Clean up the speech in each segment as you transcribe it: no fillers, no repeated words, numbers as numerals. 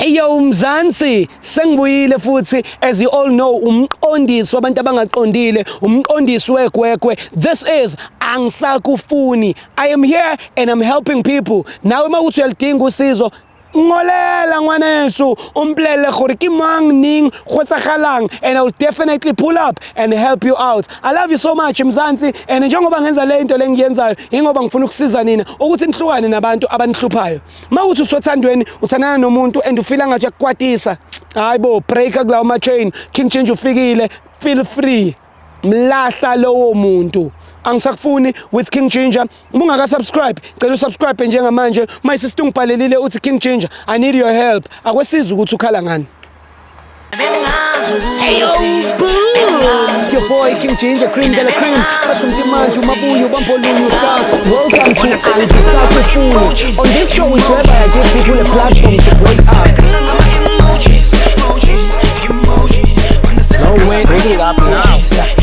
Hey yo Mzansi, sengibuyile futhi. As you all know, umqondisi wabantu abangaqondile, umqondisi wegwegwe. This is Angisakufuni. I am here and I'm helping people. Nawe uma uthi uyalidinga usizo, ngolela ngwaneso, umpolelle gore ke mang, neng go etsagalang, and I will definitely pull up and help you out. I love you so much, Mzansi, and njengoba ngenza le into lengiyenzayo, ingoba ngifuna ukusiza nina ukuthi nihlukane nabantu abanihluphayo. Uma uthi usothandweni, uthandana nomuntu and ufila ngathi uyakukwatisa, hayi bo, breaka kulawo ma-chain. King Ginger ufikile, feel free, mlahla lowo muntu. Angisakufuni with King Ginger. Uma ungaka-subscribe, cela usubscribe njengamanje. My sister ungibhalelile, uthi, "King Ginger, I need your help." Akwesiza ukuthi ukhala ngani. Hey yo, boom! It's your boy King Ginger, cream de la cream. Bathi mtimanje umabuyo bambolunye uhlasa. Welcome to Angisakufuni. On this show is whereby I give people a platform to break up. No way, breaking it up now.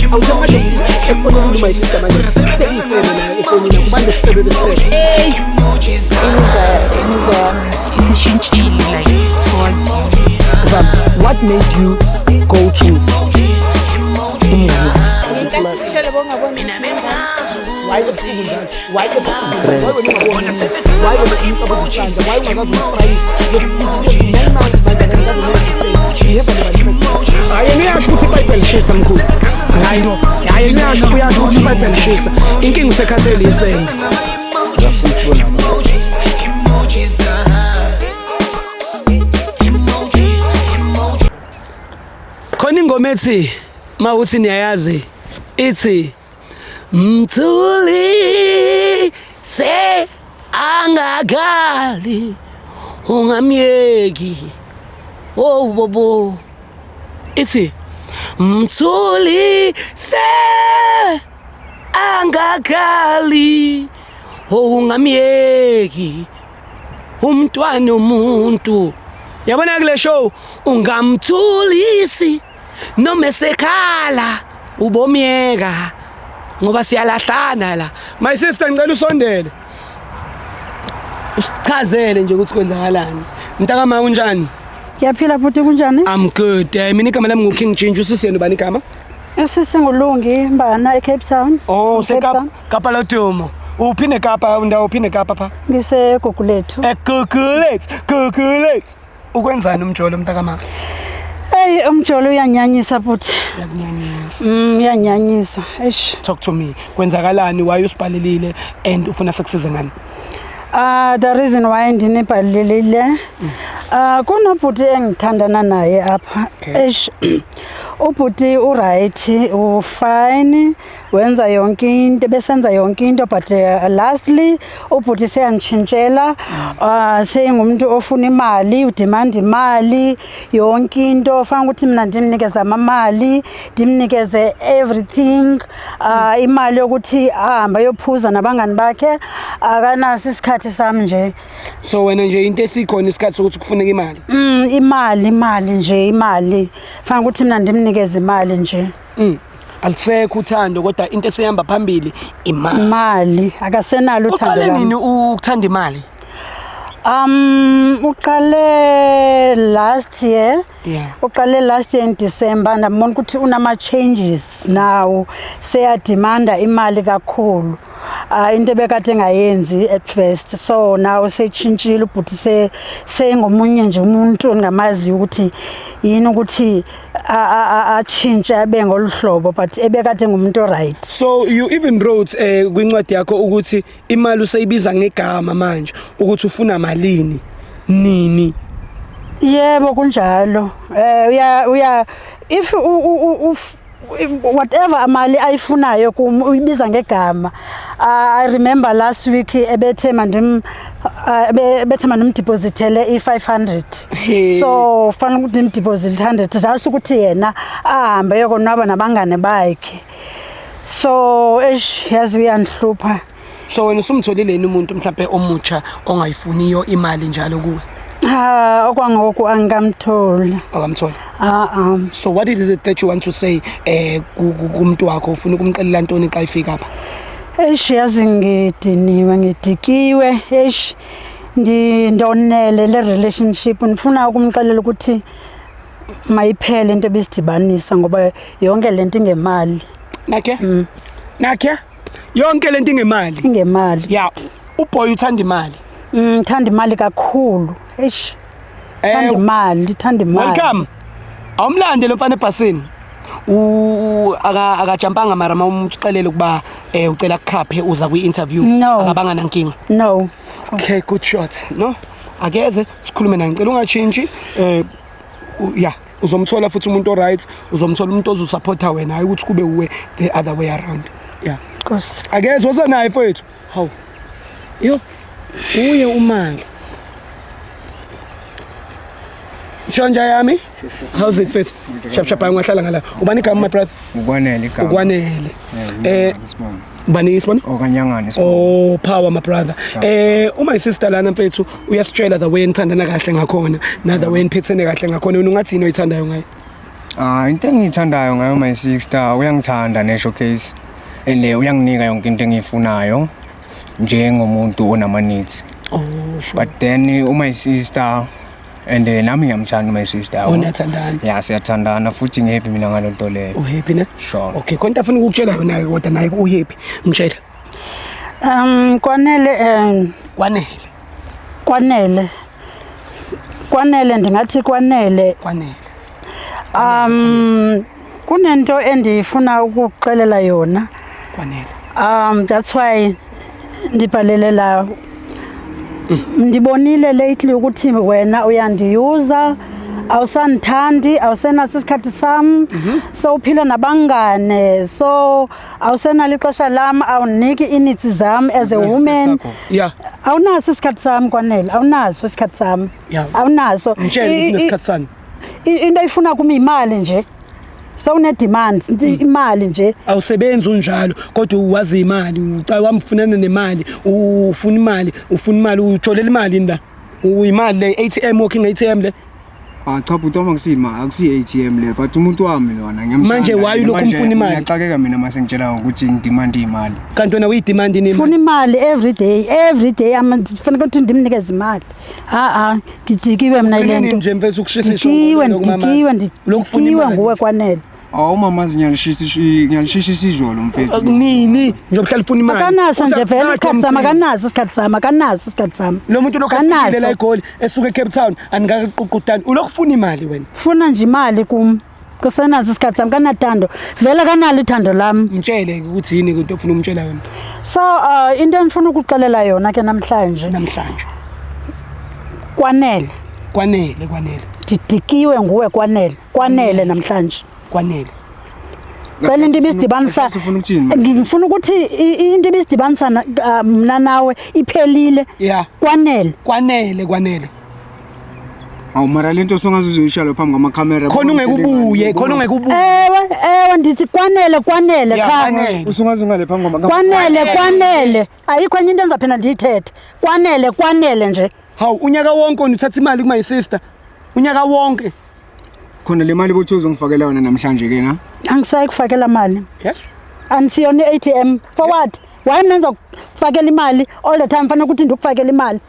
Awuthi manje efonini, my sister, manje hlekisele nayo efonini kubantu sifebe besifebe. Imizwa yami isishintshile, like, towards you. Zam, what made you go to umuzi? Ngenkathi ushele bongaboni. Why ebusuku njalo? Why ebusuku? Why wena ungaboni umuntu? Why wena umuntu abozisandla? Why ungakazi umfrayisi? 9 months manje akakazi. Never, never, never. Hayi, yena uyasho ukuthi iBhayibheli lishisa, mkhulu. Hayi, hayi, yena uyasho, uyasho ukuthi iBhayibheli lishisa. Inkinga usekhathele isende. Uyafuna ukubona. Khona ingoma ethi, mawuthi niyayazi, ithi mthuli se angakali ungamyeki. Oh bobo, ithi mthuli se angakali ungamyeki umntwana umuntu. Yabona, kule show ungamthulisi noma esekhala, ubomyeka ngoba siyalahlana la. My sister, ngicela usondele usichazele nje ukuthi kwenzakalani. Mntakama, unjani? Ngiyaphila futhi, kunjani? I'm good. Mina igama lami nguKing Ginger. Usisiyena ubani igama? Usisi nguLungi Mbana eCape Town. Oh, Cape seKapa. Town. Kapa lodumo. Uphi neKapa, undawo uphi neKapa pha? NgiseGugulethu. EGugulethu, Gugulethu. Ukwenzani umjolo, mntakama? Hey, umjolo uyanyanyisa futhi. Uyakunyanyisa? Uyanyanyisa. Eish. Talk to me. Kwenzakalani? Why usibhalelile and ufuna sekusize ngani? Ah, the reason why ndinibhalelile. Ah, kunobhuti engithandana naye apha. Eish. Ubhuti uright, ufine, wenza yonke into, besenza yonke into, but lastly ubhuti seyangishintshela, seyingumuntu ofuna imali, udemand imali, yonke into fana ukuthi mina ndimnikeze amamali, ndimnikeze everything, imali yokuthi ahambe ayophuza nabangani bakhe, akanaso isikhathi sami nje. So wena nje into esikhona isikhathi sokuthi kufuneka imali. Imali, imali nje, imali. Fana ukuthi mina ndimnikeze imali nje. Alisekho uthando, kodwa into esehamba phambili imali. Imali, akasenalo uthando Uqale lwami. nini ukuthanda imali? Uqale last year. Uqale last year in December, ndabona ukuthi unama changes now, seyademanda imali kakhulu. Into ebekade engayenzi at first. So now seyitshintshile ubhuti, se seyingomunye nje umuntu ongamaziyo ukuthi yini ukuthi atshintshe abe ngolu hlobo, but ebekade ngumuntu right. So you even wrote kwincwadi yakho ukuthi imali useyibiza ngegama manje, ukuthi ufuna malini nini. Yebo, kunjalo. Uya if whatever amali ayifunayo kum uyibiza ngegama. I remember last week ebethe mandim ebethe mandimdepositele i-500. He. So fanele ukuthi ndimdeposit 100 just ukuthi yena ahambe ayokonwaba nabangane bakhe. So eish, yazi uyandihlupha. So wena usumtholile yini umuntu mhlambe omutsha ongayifuniyo imali njalo kuwe? Ha, okwangoku angikamtholi. Akamtholi? Ah ah. So what is it that you want to say kumuntu wakho? Ufuna ukumxelela ntoni xa ifika apha? Eish, yazi ngidiniwe, ngidikiwe. Eish. Ndonele le relationship, ndifuna ukumxelela ukuthi mayiphele into ebisidibanisa ngoba yonke le nto ingemali. Nakhe? Nakhe? Yonke lento ingemali. Ingemali. Ya, uboy uthanda imali. Thanda imali kakhulu. Eish. Thanda imali, thanda imali. Welcome. Awumlande lo mfana ebhasini. U aka akajampanga mara mawumxelele ukuba ucela kukhaphe uza kwi interview No. akabanga nankinga. No. Okay, good shot. No. Akeze sikhulume naye, ngicela ungachintshi. Ya, uzomthola futhi umuntu oright, uzomthola umuntu ozosupporta wena, hayi ukuthi kube uwe the other way around. Yeah. Nkosi. Akeze woza naye mfowethu. Hawu. Yo. Uye umali. Shonja yami. How's it fit? Shap shap, ungahlala ngala. Ubani igama, my brother? Ukwanele igama. Ukwanele. Isibongo. Ubani isibongo? Okanyangane isibongo. Oh, power, my brother. Uma sister lana mfethu uyasitshela the way nithandana kahle ngakhona, na the way niphethene kahle ngakhona. Wena ungathi yini oyithandayo ngaye? Ah, into engiyithandayo ngayo my sister, uyangithanda ne showcase. And uyanginika yonke into engiyifunayo njengomuntu onama needs. Oh, sure. But then my sister and nami ngiyamthanda my sister. Oh, niyathandana. Yeah, siyathandana futhi ngihappy mina ngalonto leyo. Uhappy ne? Sure. Okay, konke afuna ukukutshela yona ke kodwa naye uhappy. Mtshela. Kwanele Kwanele. Kwanele. Kwanele, ndingathi kwanele. Kwanele. Kunento endifuna ukuxelela yona. Kwanele. That's why ndibhalele la. Ndibonile lately ukuthi wena uyandiyuza, awusandithandi, awusenaso isikhathi sam, so uphila nabangane, so awusenalo ixesha lam, awundiniki ii-needs zam as a woman. Yeah. Awunaso isikhathi sam, Kwanele, awunaso isikhathi sam. Yeah. Awunaso. Mtshele ukuthi unesikhathi sani. Into ayifuna kum yimali nje. Sewune-demands, imali nje. Awusebenzi unjalo kodwa uwazi imali, uca wamfunana nemali, ufuna imali, ufuna imali, ujolela imali nda. Uyimali le ATM, walking ATM le. Ah cha bhuti wami, akusima akusi ATM le, but umuntu wami lona ngiyamthanda. Manje why ulokhu Manje umfuna imali? Ngiyaxakeka mina mase ngitshela ukuthi ngidemand imali. Kanti wena uyidemand ini Funa imali? imali every day, every day fanele ukuthi ndimnikeze imali. Ha ha, ngidikiwe mina ile Ugcineni nto. nje mfethu ukushisa Ndidikiwe, ndidikiwe, Lokufuna ndidikiwe imali. nguwe Kwanele. Awu mama, ngiyalishisa ngiyalishisa isizolo mfethu. Nini njengoba uhlala ufuna imali. Akanaso nje Uthi vele akakho isikhathi sami, umcimbi. akanaso isikhathi sami, akanaso isikhathi sami. Lo muntu lokhu Akanaso. afikile la eGoli esuka eCape Town anikaququdani, ulokhu ufuna imali wena. Funa nje imali kum. Kusenaso isikhathi sami, kanathando. Vele akanalo ithando lam. Mtshele ukuthi yini into ofuna umtshela yona So into endifuna ukuxelela yona ke namhlanje, namhlanje. Kwanele. Kwanele, kwanele. Ndidikiwe nguwe Kwanele. Kwanele namhlanje. Kwanele. Cela into ibisidibanisa. Ufuna ukuthini manje? Ngifuna ukuthi into ibisidibanisa mna nawe iphelile. Yeah. Kwanele. Kwanele, kwanele. Awu mara lento songaze uzoyisha phambi kwamakhamera. Khona ungeke ubuye, khona ungeke ubuye. Ewe, ewe ndithi kwanele, kwanele Yeah, qha. kwanele. Usungaze ungale phambi kwamakhamera. Kwanele, kwanele. Ayikho enye into endizaphinda ndiyithethe. Kwanele, kwanele nje. Hawu, unyaka wonke wena uthatha imali kuma sister. Unyaka wonke. Khona le mali bothi uzongifakela yona namhlanje ke na? Angisayi kufakela mali. Yes. Andisiyona i-ATM. For what? Why mna ndizakufakela imali all the time? Fanele ukuthi ndikufakele imali.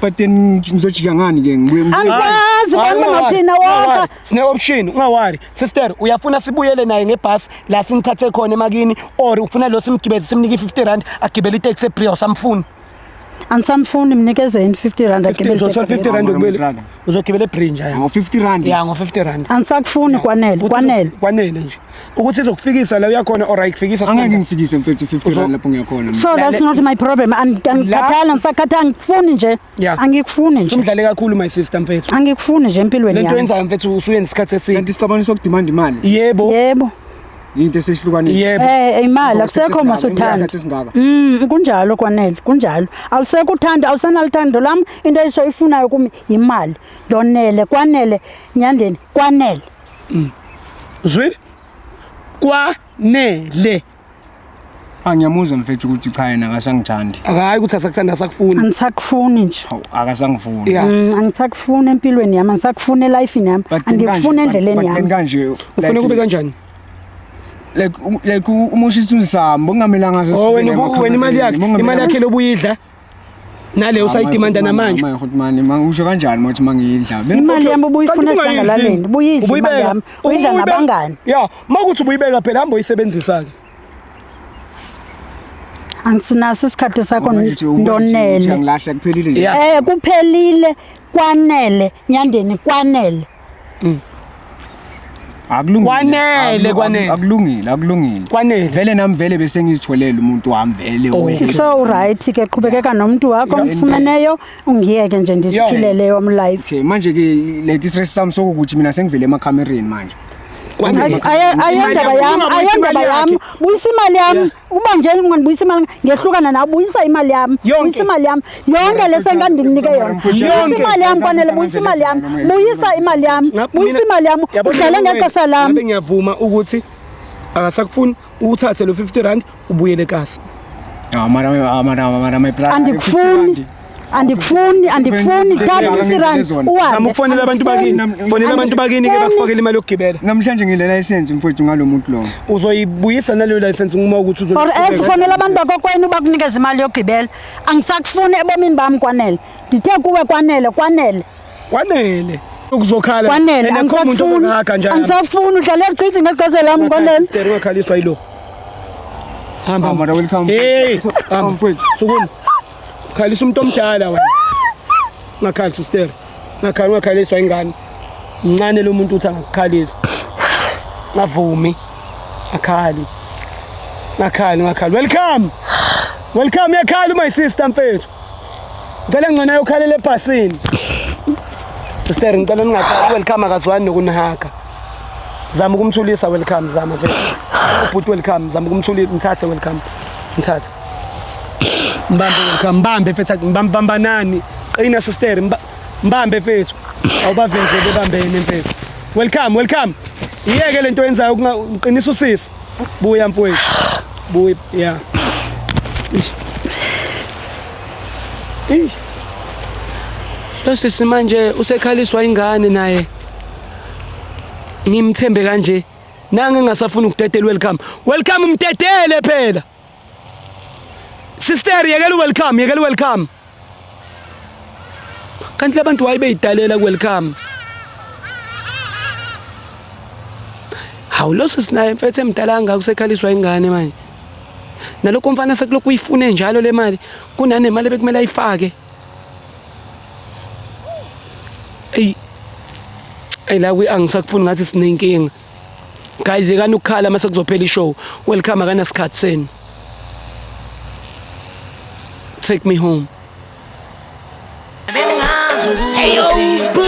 But then ngizojika ngani ke ngibuye Angikwazi Hayi, bona ungawari, ungathina ungawari. woza. Sine option, ungawari. Sister, uyafuna sibuyele naye ngebhasi la sinithathe khona emakini or ufuna lo simgibeze simnike i50 rand agibele itaxi eBria, usamfuni? Andisamfuni, mnikezeni 50 rand agibele Uzothola iteksi. 50 rand Mara, ukubuyela. brother. Uzogibela eBria nje. Ngo 50 rand. Ya, ngo 50 rand. Andisakufuni Kwanele, Ukuthi kwanele. Kwanele nje. Ukuthi izokufikisa la uyakhona or ayikufikisa. Angeke ngifikise mfethu 50 rand lapho ngiyakhona. So that's not my problem. Angikhathali, angisakhathali, angikufuni nje. Yeah. Angikufuni nje. Sumdlale kakhulu my sister mfethu. Angikufuni nje empilweni Lento yami. yenzayo mfethu usuyenza isikhathi eside. Kanti sixabanisa ukudemand imali. Yebo. Yebo. Into esehlukanisa. Yebo. Imali akusekho masuthanda. Isikhathi esingaka. Kunjalo Kwanele, kunjalo. Awusekho uthando, awusenalo uthando lam. Into eyifunayo kumi yimali. Ndonele, kwanele, Nyandeni, kwanele. Zwile? Kwanele. Ah ngiyamuzwa mfethu ukuthi cha yena akasangithandi. Akayi ukuthi asakuthanda, asakufuni. Angisakufuni nje. Hawu akasangifuni. Yeah. Angisakufuni empilweni yami, angisakufuni elifini yami, But then kanje- angikufuni endleleni but then yami. kanje Ufuna kube kanjani? Like umosha isithunzi sami, bokungamelanga Oh wena wena imali yakhe, imali yakhe lobuyidla. Nale usayidimanda namanje. Manje Hotman, usho kanjani manje mangiyidla? Imali yami ubuyifuna Kanti ungayidli. esidlangalaleni, ubuyidla imali Ubuyibeka. yami, uyidla Ubuyibeka. nabangani. Ya, makuthi ubuyibeka phela hamba uyisebenzisa ke. Angisinaso isikhathi sakho ndonele. Ngilahla kuphelile nje. Yeah. Kuphelile kwanele, Nyandeni kwanele. Akulungile. Kwanele, kwanele. Akulungile, akulungile. Kwanele. Vele nami vele bese ngizitholele umuntu wami vele. Oh. wena. So right ke, qhubekeka nomuntu wakho Yeah. omfumeneyo, ungiyeke nje ndisiphilele yom life. Okay, manje ke like i-stress sami sokuthi mina sengivele emakhamereni manje. Kwanele. Ayondaba yami, Ungabuyisi ayondaba imali yami. yakhe. Buyisa imali yami. Yeah. Uba nje ungandibuyisa imali ngehlukana nawe, buyisa imali yami. Yonke. Buyisa imali yami. Yonke le sengandinike yona. Buyisa imali yami kwanele, buyisa imali yami. Buyisa imali yami. Buyisa imali yami. Udlale ngexesha lami. Ngabe ngiyavuma ukuthi akasakufuni uthathe lo 50 rand ubuyele kasi. Ah, mara mara mara my brother. Andikufuni. Andikufuni, andikufuni. Thatha 50 rand. Zama Uhambe. ukufonela abantu bakini. Fonela abantu bakini ke bakufakele imali yokugibela. Namhlanje ngile license mfowethu ngalomuntu lo. Uzoyibuyisa naleyo license uma ukuthi uzo Or else fonela abantu bakokwenu bakunikeze imali yokugibela. Angisakufuni ebomini bami kwanele. Ndithe kuwe kwanele, kwanele. Kwanele. Ukuzokhala. Kwanele, And akukho umuntu angisakufuni. ozokuhaga njalo. Angisafuni udlale gqithi ngexesha lam kwanele. Sister ungakhaliswa yilo. Hamba. Ah, mara welcome. Hey, Ah, mfowethu. Sukuma. Khalisa umuntu omdala wena. Ungakhali sister. Ungakhali, ungakhaliswa ingane. Mncane lo muntu uthi angakukhalisa. Ngavumi. Akhali. Ngakhali, ngakhali. Welcome. Welcome yakhala my sister mfethu. Ngicela ngcona ayokhalela ebhasini. Sister ngicela ningakhali, welcome akazwani nokunihaka. Zama ukumthulisa welcome, zama mfethu. Ubhuti welcome, zama ukumthulisa, mthathe welcome. Mthathe. Mbambe welcome, mbambe mfethu, mbambanani. Qina sister, mbambe mfethu. Awubaveze bebambene mfethu. Welcome, welcome. Iyeke lento yenzayo ukunga usisi. Buya mfowethu. Buya, yeah. Ish. Ih. Lo sisi manje usekhaliswa ingane naye. Ngimthembe kanje. Nange ngingasafuni ukudedela welcome. Welcome umdedele phela. Sister yekela welcome, yekela welcome. Kanti labantu wayebeyidalela welcome. Hawu lo sisi naye mfethu emdala kangaka usekhaliswa ingane manje. Nalokho mfana sekulokhu uyifune njalo le mali kunanemali bekumele ayifake. Ey. Ey la angisakufuni ngathi sinenkinga. Guys yekani ukukhala mase kuzophela ishow. Welcome akanasikhathi senu. Take me home. Boom!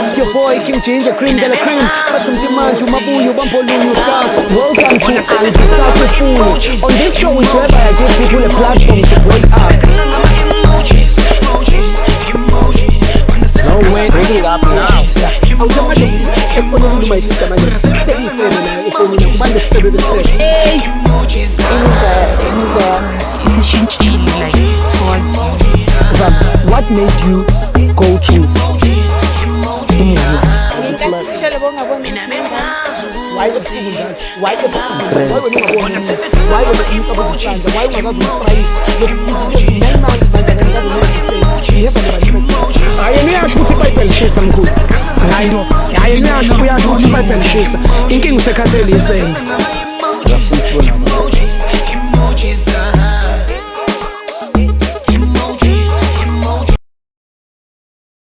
It's your boy King Ginger Cream de la Cream. But some demand to Mabuyo Bampolunyo Stars. Welcome to Angisakufuni. On this show is whereby I give people a platform to break up. No way. Bring it up now. My sister, my Isishintshile like towards you. What made you go to Why the why the why hayi niyasho ukuthi iBhayibheli lishisa mkhulu. Hayi hayi niyasho, uyasho ukuthi iBhayibheli lishisa. Inkinga usekhathele isende.